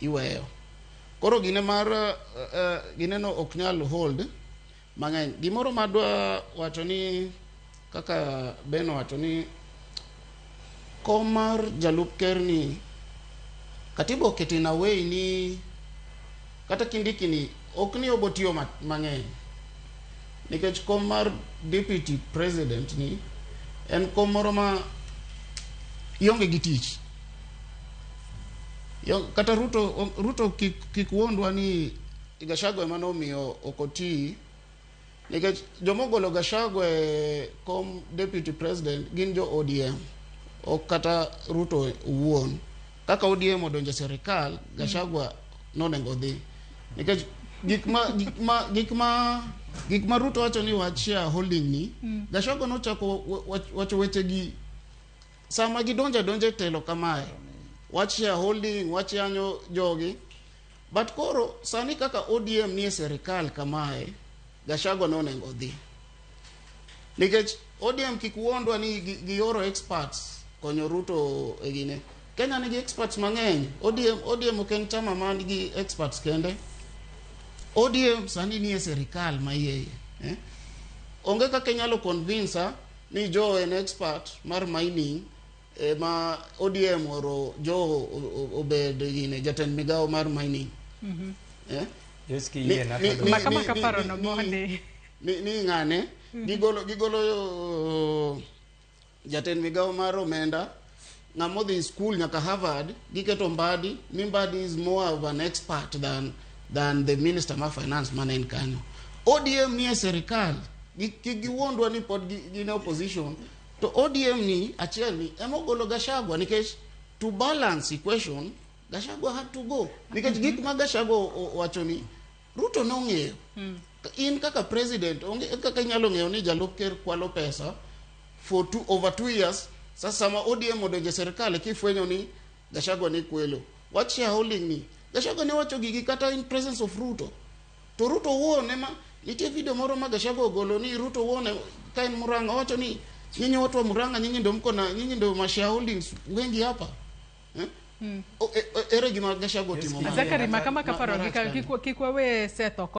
Iweyo. Koro gine mar gineno ok nyal hold mang'eny. Gimoro madwa wacho ni kaka Ben owacho ni kom mar jalup ker ni katiba oketo in a way ni kata Kindiki ni ok ni obotiyo mang'eny nikech kom mar deputy president ni en kom moro ma ionge gi tich. Kata Ruto, Ruto kik wuondwa ni Gachagua ema nomiyo ok oti nikech jomogolo Gachagua e kom deputy president gin jo ODM ok kata Ruto owuon. Kaka ODM odonjo e sirikal, Gachagua nonego odhi nikech gik ma Ruto wacho ni wach shareholding ni Gachagua nochako wacho weche gi sama gidonjo adonja e telo kamae, wach shareholding, wach yanyo jogi. But koro sani kaka ODM nie sirikal kamae, Gachagua nonego odhi nikech ODM kik wuondwa ni gioro experts konyo Ruto e gine. Kenya nigi experts mang'eny. ODM ok en chama man gi experts kende. ODM sani nie sirikal ma iye, eh? Onge kaka inyalo convince ni Joe en expert mar mining ma ODM oro Joe obed gine jatend migawo mar mining, eh? Joski yie na to Maka maka paro no mondi. Ni ng'ane gigolo jatend migawo mar omenda, ng'ama odhi school nyaka Harvard, giketo Mbadi ni Mbadi is more of an expert than the minister mar finance mane en kanyo. ODM ni e sirikal, kik giwuondwa ni pod gin e opposition. To ODM ni achiel ni ema ogolo Gachagua nikech to balance equation Gachagua had to go nikech gik ma Gachagua owacho ni Ruto nong'eyo. In kaka president onge kaka inyalo ng'eyo ni jalup ker kwalo pesa for 2 over 2 years. Sasa sama ODM odonjo e sirikal kifwenyo ni Gachagua ni kwelo wach shareholding ni Gachagua ne wacho gigi kata in presence of Ruto, to Ruto wuon ema nitie video moro ma Gachagua ogolo ni Ruto wuon ka en Murang'a owacho ni nyinyi watu wa Murang'a, nyinyi ndo mko na nyinyi ndo ma shareholdings wengi hapa, eh? Ere gima Gachagua otimo Zachary, maka maka paro marach gi kanyo? Kik wawe Seth oko.